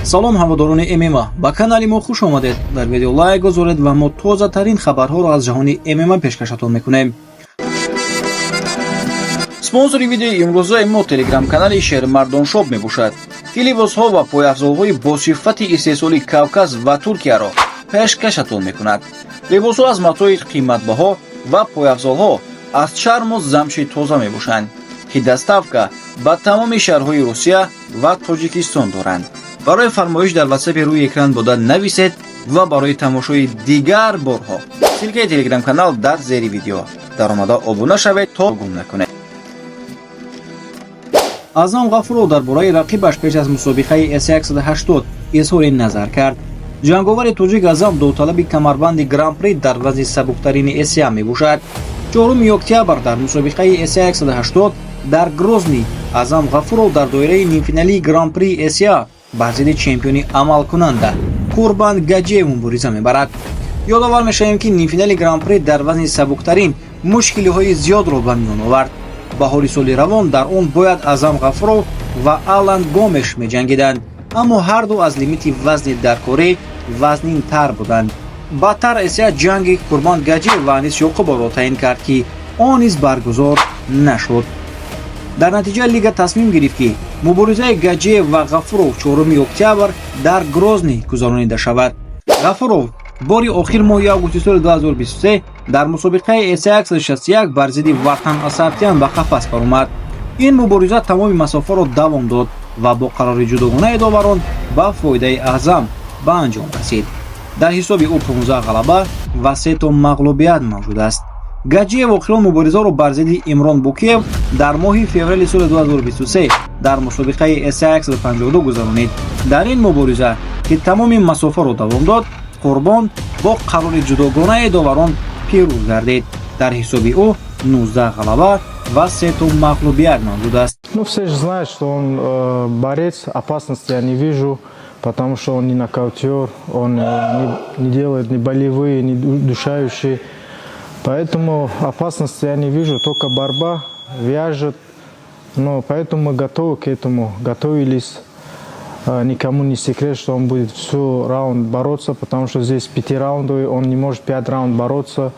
салом ҳаводорони ММА, ба канали мо хуш омадед. дар видео лайк гузоред ва мо тозатарин хабарҳоро аз ҷаҳони ММА пешкашатон мекунем. спонсори видеои имрӯзаи мо телеграм-канали Шермардон Шоп мебошад, ки либосҳо ва пойафзолҳои босифати истеҳсоли Кавказ ва Туркияро пешкашатон мекунад. либосҳо аз матои қиматбаҳо ва пойафзолҳо аз чарму замши тоза мебошанд, ки доставка ба тамоми шаҳрҳои Русия ва Тоҷикистон доранд. барои фармоиш дар ватсапи рӯи экран бода нависед ва барои тамошои дигар борҳо силкаи телеграм-канал дар зери видео даромада обуна шавед то гум накунед. Азам Ғафуров дар бораи рақибаш пеш аз мусобиқаи S180 изҳори назар кард. ҷанговари тоҷик Азам довталаби камарбанди гран-при дар вазни сабуктарини Эсия мебошад. 4 октябр дар мусобиқаи S180 дар Грозни Азам Ғафуров дар доираи нимфиналии гран-при Эсия бар зидди чемпиони амалкунанда Курбан Гаджиев мубориза мебарад. ёдовар мешавем, ки нимфинали гран-при дар вазни сабуктарин мушкилиҳои зиёдро ба миён овард. баҳори соли равон дар он бояд Азам Ғафуров ва Алан Гомеш меҷангиданд, аммо ҳарду аз лимити вазни даркорӣ вазнинтар буданд. баъдтар Эсия ҷанги Курбан Гаджиев ва Анис Ёқубовро таъин кард, ки он низ баргузор нашуд. дар натиҷа лига тасмим гирифт, ки муборизаи Гаджиев ва Ғафуров 4 октябр дар Грозни гузаронида шавад. Ғафуров бори охир моҳи августи соли 2023 дар мусобиқаи S161 бар зидди Ватан Асартиян ба қафас баромад. ин мубориза тамоми масофаро давом дод ва бо қарори ҷудогонаи доварон ба фоидаи Азам ба анҷом расид. дар ҳисоби ӯ 15 ғалаба ва 3 мағлубият мавҷуд аст. Гаджиев охирон муборизаро бар зидди Имрон Букиев дар моҳи феврали соли 2023 дар мусобиқаи S152 гузаронид. дар ин мубориза, ки тамоми масофаро давом дод, Қурбон бо қарори ҷудогонаи доварон пирӯз гардид. дар ҳисоби ӯ 19 ғалаба ва 3 мағлубият мавҷуд аст. Все же знают, что он борец, опасности я не вижу, потому что он не нокаутер, он не делает ни болевые, ни удушающие. Поэтому опасности я не вижу, только борьба вяжет. Но поэтому мы готовы к этому, готовились. Никому не секрет, что он будет всю раунд бороться, потому что здесь 5-раундовый, он не может 5 раунд бороться,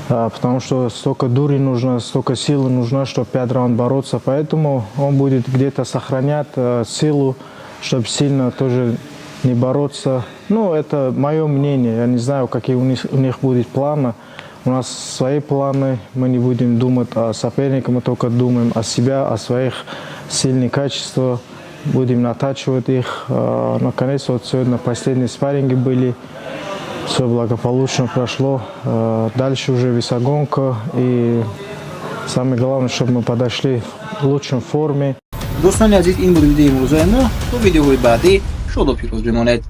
потому что столько дури нужно, столько силы нужно, чтобы 5 раунд бороться. Поэтому он будет где-то сохранять силу, чтобы сильно тоже не бороться. Ну, это мое мнение. Я не знаю, какие у них будут планы. У нас свои планы. Мы не будем думать о сопернике, мы только думаем о себе, о своих сильных качествах. Будем натачивать их. Наконец, вот сегодня последние спарринги были. Все благополучно прошло. Дальше уже весогонка. И самое главное, чтобы мы подошли в лучшей форме. дӯстони азиз, ин буд видеои имрӯзаи мо. то видеоҳои баъдӣ шоду пирӯз бимонед.